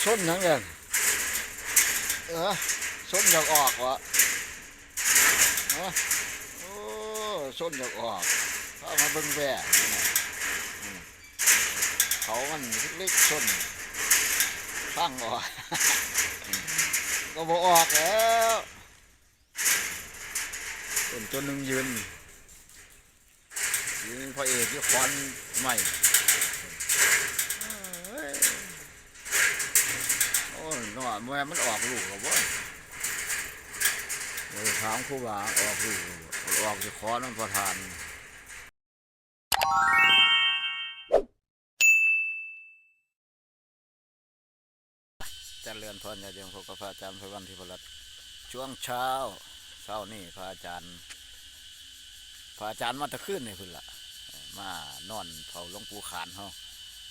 ຊົນຫຍັງແດ່? ເອີ ຊົນຢາກອອກວະ? ຮະ? ໂອ້ ຊົນຢາກອອກ. ພາມາເບິ່ງແວ່ຢູ່ນະ. ອືມ ເຂົາມັນເລັກຊົນ ພັງອອກ ກໍບໍ່ອອກແລ້ວ. ຄົນຕົວໜຶ່ງຢືນ ມີພະເອກຢູ່ຄອນໄມ້. ໂອ້ຍ ເນາະ ແມ່ນມັນອອກລູກແລ້ວບໍ່? ເອີ ຖາມຄູບາ ອອກລູກ ອອກຢູ່ຄອນນຳປະທານ. ຈະເລີນພອນ ຍາດໂຍມ, ພົບກັບພະອາຈານໄພວັນ ທິພະລັດ ຊ່ວງເຊົ້າ. ເຊົ້ານີ້ພະອາຈານ ພະອາຈານມາແຕ່ຄືນນີ້ພຸ້ນລະ ມານອນເຝົ້າຫຼວງປູ່ຂານເຮົາ.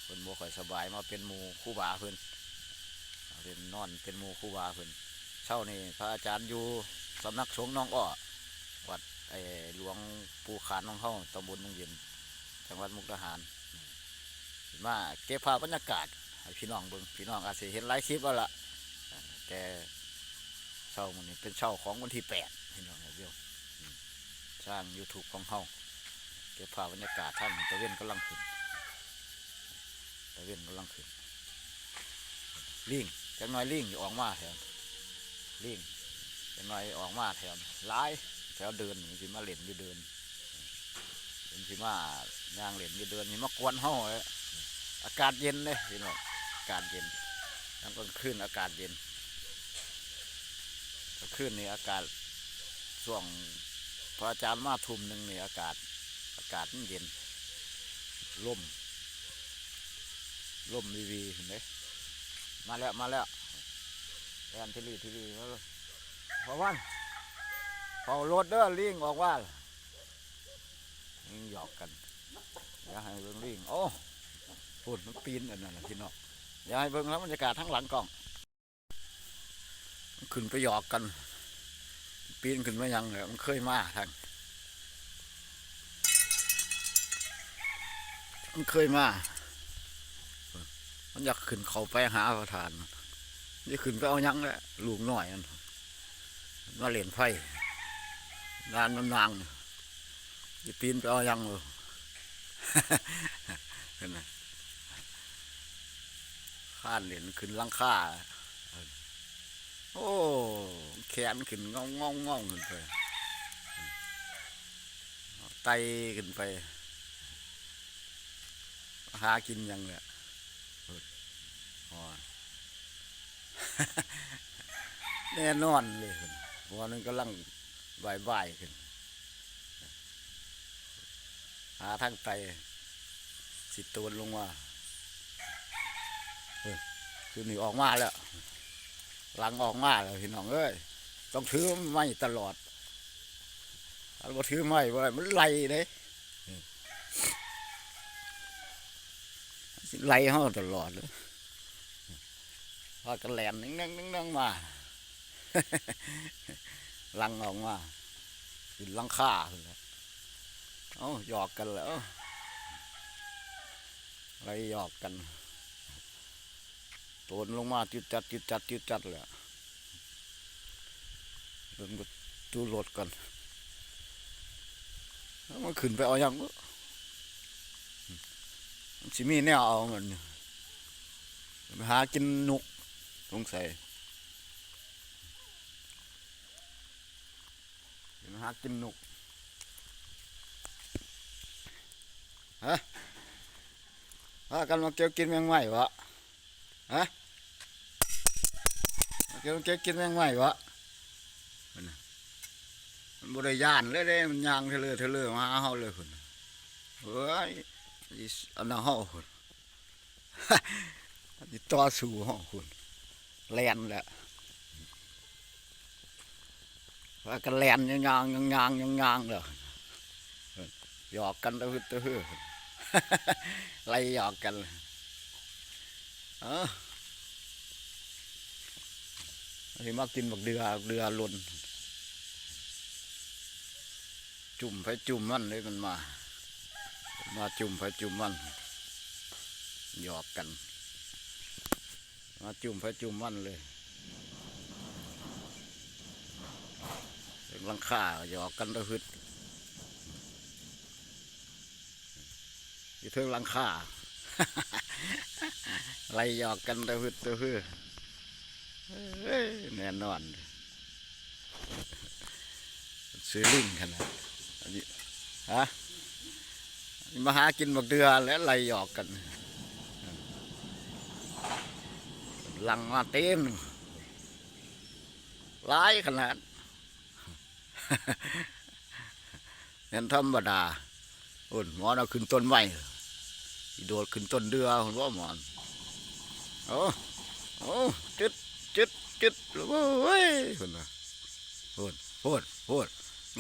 ເພິ່ນບໍ່ຄ່ອຍສະບາຍ ມາເປັນໝູ່ຄູບາເພິ່ນ ເປັນ ນອນເປັນໝູ່ຄູບາເພິ່ນ. ເຊົ້ານີ້ພະອາຈານຢູ່ສຳນັກສົງໜອງອ້ອ ວັດ ເອີ ຫຼວງປູ່ຂານຂອງເຮົາ ຕຳບົນໜອງເຢັນ ຈັງຫວັດມຸກດາຫານ. ມາເກັບພາບບັນຍາກາດໃຫ້ພີ່ນ້ອງເບິ່ງ. ພີ່ນ້ອງອາດຊິເຫັນຫຼາຍຄລິບແລ້ວລະ ແຕ່ເຊົ້າມື້ນີ້ເປັນເຊົ້າຂອງວັນທີແປດ ພີ່ນ້ອງ ຍາດໂຍມ. ທາງຢູທູບຂອງເຮົາ ເກັບພາບບັນຍາກາດ ທາງຕາເວັນກຳລັງຂຶ້ນ ຕາເວັນກຳລັງຂຶ້ນ. ລີງ ຈັກໜ່ອຍລີງຊິອອກມາແຖວ ລີງ ຈັກໜ່ອຍອອກມາແຖວ ຫຼາຍ ແຖວເດີ່ນ ມັນຊິມາເຫຼັ້ນຢູ່ເດີ່ນ ເພິ່ນຊິມາຍ່າງເຫຼັ້ນຢູ່ເດີ່ນ ຊິມາກວນເຮົາ. ອາກາດເຢັນເດ້ພີ່ນ້ອງ ອາກາດເຢັນ. ຍາມກາງຄືນອາກາດເຢັນ ກາງຄືນນີ້ອາກາດ ຊ່ວງພະອາຈານມາທຸ່ມໜຶ່ງນີ້ ອາກາດ ອາກາດມັນເຢັນ ລົມ ລົມວີໆ ເຫັນເດ້. ມາແລ້ວ ມາແລ້ວ ແລ່ນທີລີທີລີມາເລີຍ. ພະວັນ ເຝົ້າລົດເດີ ລີງອອກມາ ລີງຫຍອກກັນ. ດຽວໃຫ້ເບິ່ງລີງ ໂອ້ ພຸ້ນ ມັນປີນອັນນັ້ນນະພີ່ນ້ອງ. ດຽວໃຫ້ເບິ່ງແລ້ວບັນຍາກາດທາງຫຼັງກ້ອງ. ມັນຂຶ້ນໄປຫຍອກກັນ ປີນຂຶ້ນມາຫຍັງແຫຼະ ມັນເຄີຍມາທາງ ມັນເຄີຍມາ ມັນຢາກຂຶ້ນເຂົ້າໄປຫາປະທານ. ມັນຊິຂຶ້ນໄປເອົາຫຍັງແຫຼະ ລູກນ້ອຍມັນ ມາຫຼິ້ນໄຟ ນານນຳນາງ ຊິປີນໄປເອົາຫຍັງ ເອີ ເຫັນນະ ຄານຫຼິ້ນຂຶ້ນຫຼັງຄາ. ໂອ້ ແຂນຂຶ້ນງອງໆໆ ຂຶ້ນໄປ ໄຕ່ຂຶ້ນໄປ ຫາກິນຫຍັງແຫຼະ ໂອ້ຍ ແນ່ນອນເລີຍ ຫົວໜຶ່ງກຳລັງບາຍໆຂຶ້ນ ຫາທາງໄຕ່ ຊິໂຕນລົງມາ. ເອີ ຄືນີ້ອອກມາແລ້ວ ຫຼັງອອກມາແລ້ວ ພີ່ນ້ອງເອີຍ ຕ້ອງຖືໄມ້ຕະຫຼອດ. ຄັນບໍ່ຖືໄມ້ບໍ່ໄດ້ ມັນໄລ່ເດ້ ຊິໄລ່ເຮົາຕະຫຼອດເລີຍ. ພາກັນແລ່ນໜຶ່ງໆໆມາ ຫຼັງອອກມາ ຂຶ້ນຫຼັງຄາພຸ້ນແຫຼະ. ເອົ້າ ຫຍອກກັນແລ້ວ ໄລ່ຫຍອກກັນ ໂຕນລົງມາ ຈຶດຈັດ ຈຶດຈັດ ຈຶດຈັດແຫຼະ. ເບິ່ງປະຕູລົດກ່ອນ ມັນຂຶ້ນໄປເອົາຫຍັງ ມັນຊິມີແນວເອົາມັນ ໄປຫາກິນນົກ ສົງໄສ ໄປຫາກິນນົກ. ຮະ ພາກັນມາກ່ຽວກິນແມງໄມ້ເບາະ? ຮະ ມາກ່ຽວ ມາກ່ຽວກິນແມງໄມ້ເບາະ? ມັນບໍ່ໄດ້ຢ້ານເລີຍເດ້ ມັນຍ່າງທະເລີທະເລີມາຫາເຮົາເລີຍພຸ້ນ. ເອີຍ ອັນນັ້ນເຮົາພຸ້ນ ຊິຕໍ່ສູ້ເຮົາພຸ້ນ ແລ່ນແລ້ວ. ພາກັນແລ່ນຍ່າງໆ ຍ່າງໆ ຍ່າງໆ ແລ້ວ ຫຍອກກັນຕະຫຶດຕະຫື ໄລ່ຫຍອກກັນ. ເອີ ຊິມາກິນບັກເດືອ ເດືອຫຼົ່ນ ຈຸ້ມໃຜຈຸ້ມມັນເດ້ ມັນມາ ມາຈຸ້ມໃຜຈຸ້ມມັນ ຫຍອກກັນ. ມາຈຸ້ມໃຜຈຸ້ມມັນເລີຍ. ເທິງຫຼັງຄາຫຍອກກັນຕະຫຶດ ຢູ່ເທິງຫຼັງຄາ ໄລ່ຫຍອກກັນຕະຫຶດຕະຫື. ເອີຍ ແນ່ນອນ. ຊື່ລິງຫັ້ນນະ ອັນນີ້ ຮະ ມາຫາກິນບັກເດືອແລະໄລ່ຫຍອກກັນ ຫຼັ່ງມາເຕັມ ຫຼາຍຂະໜາດ ແມ່ນທຳມະດາ. ໂອ້ນ ໝອນເອົາຂຶ້ນຕົ້ນໄມ້ ຊິໂດດຂຶ້ນຕົ້ນເດືອພຸ້ນບໍໝອນ. ໂອ້ ໂອ້ ຈຶດ ຈຶດ ຈຶດ ໂອ້ຍ ພຸ້ນນະ ພຸ້ນ ພຸ້ນ ພຸ້ນ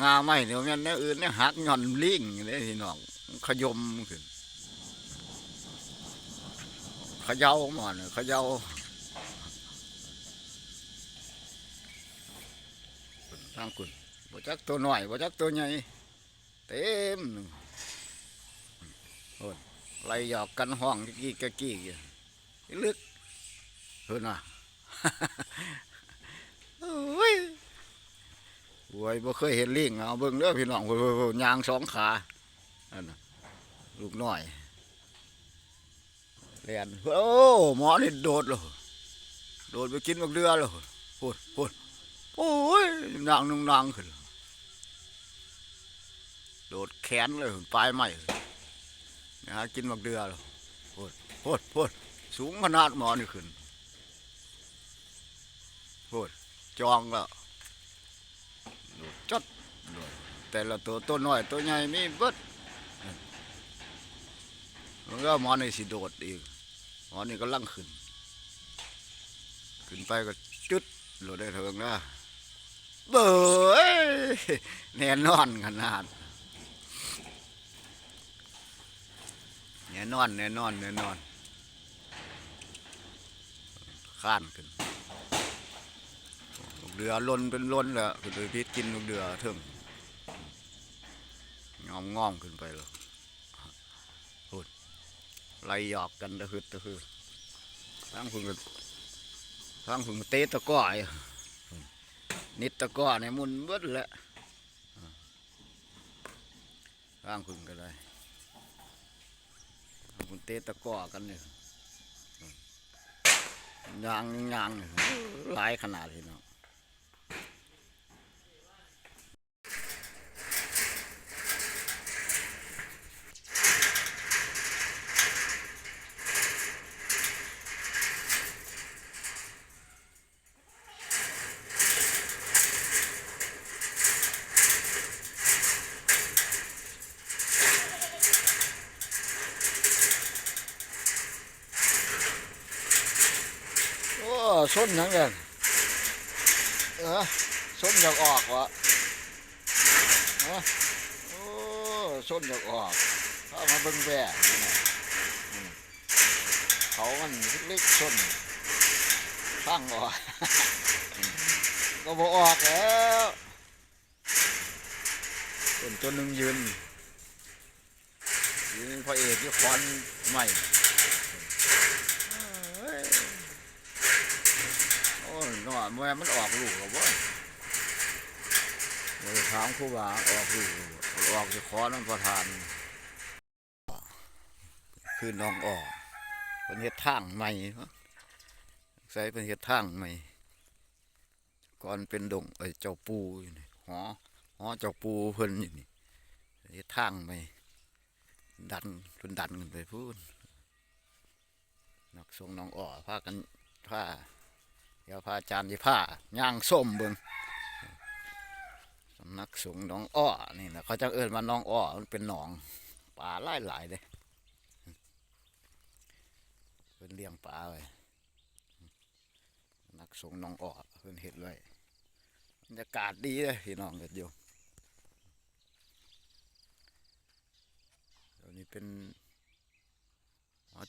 ງາໄມ້ນີ້ບໍ່ແມ່ນແນວອື່ນ ແນວຫັກຍ້ອນລີງນີ້ເດ້ພີ່ນ້ອງ ມັນຂະຍົມຂຶ້ນ ຂະເຍົາໝອນ ຂະເຍົາ ທາງພຸ້ນ ບໍ່ຈັກໂຕນ້ອຍ ບໍ່ຈັກໂຕໃຫຍ່ ເຕັມ ໂອ້ນ ໄລ່ຫຍອກກັນຮ້ອງກິກໆກິກໆຢູ່ ອີລຶກ ພຸ້ນນະ ໂອ້ຍ ໂອ້ຍ ບໍ່ເຄີຍເຫັນລີງ ເອົາເບິ່ງເດີພີ່ນ້ອງ ໂອ້ຍ ໂອ້ຍ ໂອ້ຍ ຍ່າງສອງຂາ ອັນນະ ລູກນ້ອຍ ແລ່ນ ໂອ້ ໝໍນີ້ໂດດແລ້ວ ໂດດໄປກິນບັກເດືອແລ້ວ ພຸ້ນ ພຸ້ນ ໂອ້ຍ ນາງນຸ່ງນາງຂຶ້ນ ໂດດແຂນເລີຍ ປາຍໄມ້ ໄປຫາກິນບັກເດືອແລ້ວ ພຸ້ນ ພຸ້ນ ພຸ້ນ ສູງຂະໜາດໝໍນີ້ຂຶ້ນ ພຸ້ນ ຈ່ອງແລ້ວ ໂດດຈັດ ແຕ່ລະໂຕ ໂຕນ້ອຍໂຕໃຫຍ່ມີເບິດ ເບິ່ງເດີ ໝໍນີ້ຊິໂດດອີກ ໝໍນີ້ກຳລັງຂຶ້ນ ຂຶ້ນໄປກໍຈຶດໂລດເດີ ເບິ່ງເດີ ເບີຍ ແນ່ນອນຂະໜາດ ແນ່ນອນ ແນ່ນອນ ແນ່ນອນ. ຄານຂຶ້ນ ເຫຼືອຫຼົ່ນເປັນຫຼົ່ນແລ້ວ ຂຶ້ນໄປພິດກິນເຫຼືອເທິງ ງອມໆຂຶ້ນໄປແລ້ວ ພຸ້ນ ໄລ່ຫຍອກກັນຕະຫຶດຕະຫື ທາງພຸ້ນກໍ ທາງພຸ້ນກໍເຕະຕະກ້ອ ນິດຕະກ້ອໃຫ້ໝຸ່ນເບິດແຫຼະ. ທາງພຸ້ນກໍໄດ້ ທາງພຸ້ນເຕະຕະກ້ອກັນຢູ່ ຍ່າງ ຍ່າງ ຫຼາຍຂະໜາດພີ່ນ້ອງ. ໂອ້ ຊົນຫຍັງແດ່ ເອີ ຊົນຢາກອອກຫວາ ຮະ ໂອ້ ຊົນຢາກອອກ ພາມາເບິ່ງແບ້ ເຂົາມັນເລັກໆ ຊົນທາງອອກ ກໍບໍ່ອອກແລ້ວ ຄົນຕົວໜຶ່ງຢືນ ຢູ່ພະເອກຢູ່ຂອນໄມ້ ໂອ້ຍ ເນາະ ແມ່ນມັນອອກລູກແລ້ວບໍ່ ບໍ່ໄດ້ຖາມຄູບາ ອອກລູກ ອອກຈາກຂອນນຳປະທານ. ຄືໜອງອໍ້ ເພິ່ນເຮັດທາງໃໝ່ ໃສເພິ່ນເຮັດທາງໃໝ່ ກ່ອນເປັນດົງ ເອີ ເຈົ້າປູ່ຢູ່ນີ້ ຫໍ ຫໍເຈົ້າປູ່ເພິ່ນຢູ່ນີ້ ເຮັດທາງໃໝ່ ດັນ ເພິ່ນດັນຂຶ້ນໄປພຸ້ນ. ສຳນັກສົງໜອງອໍ້ ພາກັນ ພາ ດຽວພະອາຈານຊິພາຍ່າງຊົມເບິ່ງ ສຳນັກສົງໜອງອໍ້ນີ້ນະ ເຂົາຈັ່ງເອີ້ນວ່າໜອງອໍ້ ມັນເປັນໜອງ ປາຫຼາຍໆເດ້ ເພິ່ນລ້ຽງປາໄວ້ ສຳນັກສົງໜອງອໍ້ ເພິ່ນເຮັດໄວ້ ບັນຍາກາດດີເດ້ພີ່ນ້ອງ ເຮັດຢູ່ ອັນນີ້ເປັນ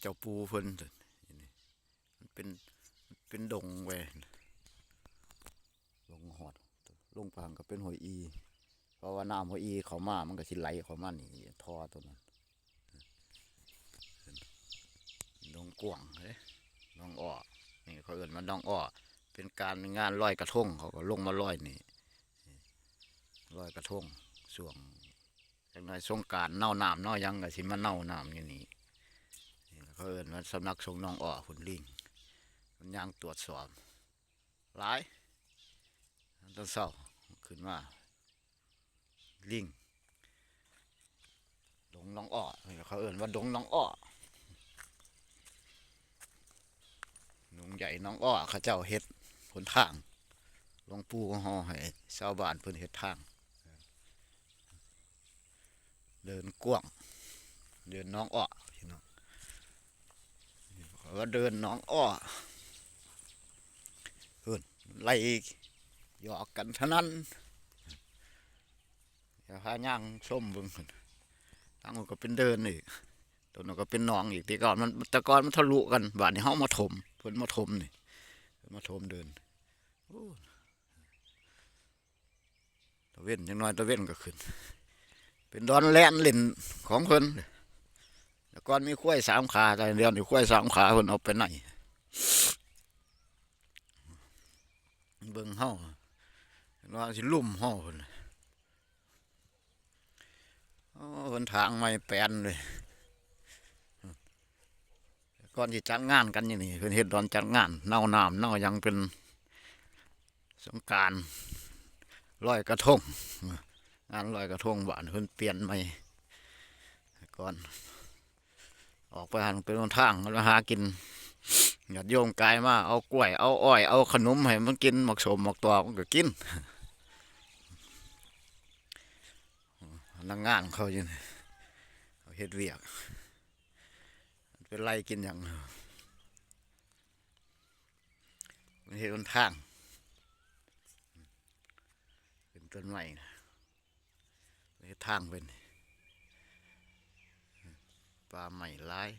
ເຈົ້າປູ່ເພິ່ນ ນີ້ ມັນເປັນ ເປັນດົງໄວ້ ລົງຮອດ ລົງໄປຫັ້ນກໍເປັນຫ້ວຍອີ່ ເພາະວ່ານ້ຳຫ້ວຍອີ່ເຂົ້າມາ ມັນກໍຊິໄຫຼເຂົ້າມານີ້ ທໍ່ຕົວນັ້ນ ດົງກວ້າງເດ້ ໜອງອໍ້ ນີ້ ເຂົາເອີ້ນວ່າໜອງອ້ອ ເປັນການງານລອຍກະທົງ ເຂົາກໍລົງມາລອຍນີ້ ລອຍກະທົງ ຊ່ວງ ຈັກໜ້ອຍສົງການ ເນົານ້ຳເນົາຫຍັງກໍຊິມາເນົານ້ຳຢູ່ນີ້. ນີ້ແຫຼະ ເຂົາເອີ້ນວ່າສຳນັກສົງໜອງອ້ອພຸ້ນ ລິງ ມັນຍ່າງຕວດສອບຫຼາຍ. ຕອນເຊົ້າຂຶ້ນມາ ລິງ ດົງໜອງອ້ອ ນີ້ແຫຼະ ເຂົາເອີ້ນວ່າດົງໜອງອ້ອ ດົງໃຫຍ່ໜອງອ້ອ ເຂົາເຈົ້າເຮັດຫົນທາງ ຫຼວງປູ່ເຮົາໃຫ້ຊາວບ້ານເພິ່ນເຮັດທາງ ເດີ່ນກວ້າງ ເດີ່ນໜອງອ້ອ ພີ່ນ້ອງ ເຂົາວ່າເດີ່ນໜອງອ້ອ ເພິ່ນໄລ່ຫຍອກກັນເທົ່ານັ້ນ. ດຽວພາຍ່າງຊົມເບິ່ງ ທາງພຸ້ນກໍເປັນເດີ່ນອີກ ໂຕນັ້ນກໍເປັນໜອງອີກ ແຕ່ກ່ອນມັນ ແຕ່ກ່ອນມັນທະລຸກັນ ບາດນີ້ເຮົາມາຖົມ ເພິ່ນມາຖົມນີ້ ເພິ່ນມາຖົມເດີ່ນ. ໂອ້ ຕາເວັນ ຈັກໜ້ອຍຕາເວັນກໍຂຶ້ນ ເປັນດອນແລ່ນຫຼິ້ນຂອງເພິ່ນ. ແຕ່ກ່ອນມີຄວາຍສາມຂາ ແຕ່ດຽວນີ້ຄວາຍສາມຂາເພິ່ນເອົາໄປໄນ ເບິ່ງເຮົາ ວ່າຊິລຸມເຮົາພຸ້ນ. ໂອ້ ເພິ່ນຖາງໃໝ່ແປນເລີຍ ກ່ອນຊິຈັດງານກັນຢູ່ນີ້ ເພິ່ນເຮັດດອນຈັດງານ ເນົານ້ຳເນົາຫຍັງ ເປັນສົງການ ລອຍກະທົງ ງານລອຍກະທົງບ້ານເພິ່ນປ່ຽນໃໝ່. ກ່ອນ ອອກໄປຫັ້ນເປັນຫົນທາງ ມັນມາຫາກິນ ຍາດໂຍມກາຍມາເອົາກ້ວຍ ເອົາອ້ອຍ ເອົາຂະໜົມໃຫ້ມັນກິນ ໝາກສົ້ມໝາກຕອກມັນກໍກິນ. ພະນັກງານເຂົາຢູ່ນີ້ ເຂົາເຮັດວຽກ ເປັນໄລ່ກິນຫຍັງ ມັນເຮັດຫົນທາງ ເປັນຕົ້ນໄມ້ ເຮັດທາງເປັນ ປ່າໄມ້ຫຼາຍ.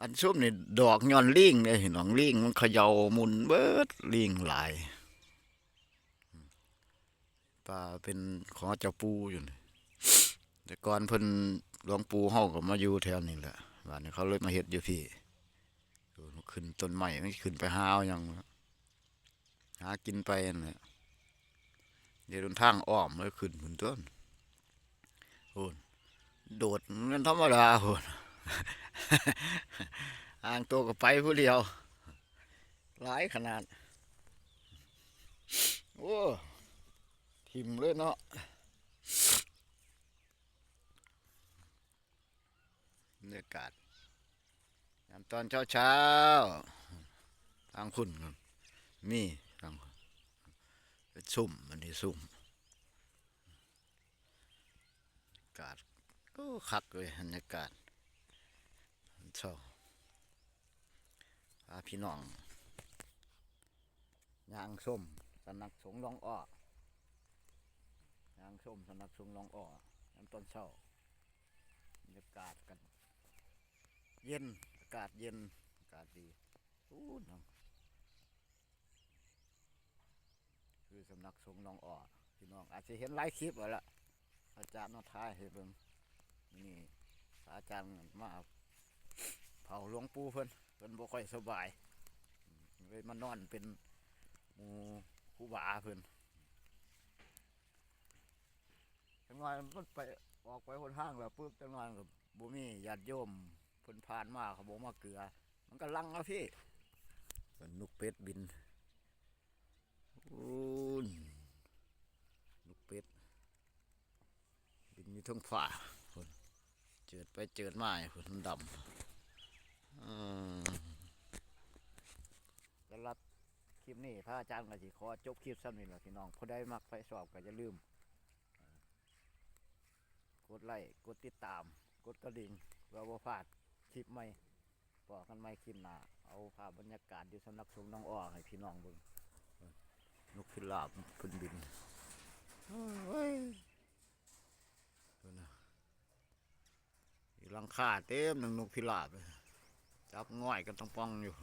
ອັນຊຸມນີ້ດອກຍ້ອນລີງເດ້ພີ່ນ້ອງ ລີງມັນເຂົາເຍົາໝຸ່ນເບິດ ລີງຫຼາຍ. ປ່າເປັນຂອງເຈົ້າປູ່ຢູ່ນີ້ ແຕ່ກ່ອນເພິ່ນ ຫຼວງປູ່ເຮົາກໍມາຢູ່ແຖວນີ້ແຫຼະ ບາດນີ້ເຂົາເລີຍມາເຮັດຢູ່ພີ້ ຂຶ້ນຕົ້ນໄມ້ ມັນຂຶ້ນໄປຫາເອົາຫຍັງ ຫາກິນໄປຫັ້ນແຫຼະ ເຮັດຫົນທາງອ້ອມເລີຍຂຶ້ນພຸ້ນຕົວະ. ໂອ້ ໂດດແມ່ນທຳມະດາພຸ້ນ ອ່າງໂຕກໍໄປຜູ້ດຽວ ຫຼາຍຂະໜາດ. ໂອ້ ຖິ້ມເລີຍເນາະ. ບັນຍາກາດຍາມຕອນເຊົ້າໆ ທາງພຸ້ນກໍມີ ທາງພຸ້ນເປັນຊຸມ ອັນນີ້ຊຸມ ອາກາດ ໂອ້ ຄັກເລີຍ ບັນຍາກາດເຊົ້າ ພາພີ່ນ້ອງ ຍ່າງຊົມສຳນັກສົງໜອງອ້ອ ຍ່າງຊົມສຳນັກສົງໜອງອ້ອ ຍາມຕອນເຊົ້າ ບັນຍາກາດກັນເຢັນ ອາກາດເຢັນ ອາກາດດີ ໂອ້ ເນາະ ຄືສຳນັກສົງໜອງອ້ອ ພີ່ນ້ອງອາດຊິເຫັນຫຼາຍຄລິບແລ້ວລະ ອາຈານມາຖ່າຍໃຫ້ເບິ່ງ. ນີ້ພະອາຈານມາເຝົ້າຫຼວງປູ່ເພິ່ນ ເພິ່ນບໍ່ຄ່ອຍສະບາຍ ເລີຍມານອນເປັນໝູ່ຄູບາເພິ່ນ. ຈັກໜ້ອຍມັນໄປ ອອກໄປຫົນທາງແລ້ວປຶບ ຈັກໜ້ອຍກໍບໍ່ມີຍາດໂຍມເພິ່ນຜ່ານມາ ເຂົາບໍ່ມາເກືອ ມັນກໍຫຼັ່ງມາພີ້. ເປັນນົກເປັດບິນ ໂອ້ ນົກເປັດ ບິນຢູ່ເທິງຟ້າພຸ້ນ ເຈີດໄປເຈີດມາພຸ້ນ ມັນດຳ. ອືມ ສຳລັບຄລິບນີ້ ພະອາຈານກໍຊິຂໍຈົບຄລິບສ່ຳນີ້ລະພີ່ນ້ອງ. ຜູ້ໃດມັກໃຜຊອບກໍຢ່າລືມກົດໄລ້ ກົດຕິດຕາມ ກົດກະດິ່ງ ເພື່ອບໍ່ພາດຄລິບໃໝ່. ພໍ້ກັນໃໝ່ຄລິບໜ້າ ເອົາພາບບັນຍາກາດຢູ່ສຳນັກສົງໜອງອ້ອໃຫ້ພີ່ນ້ອງເບິ່ງ. ນົກພິລາບເພິ່ນບິນ ເອີຍ ເບິ່ງນະ ຢູ່ຫຼັງຄາເຕັມໜຶ່ງນົກພິລາບ ຈັບງ່ອຍກັນຕອງປ່ອງຢູ່.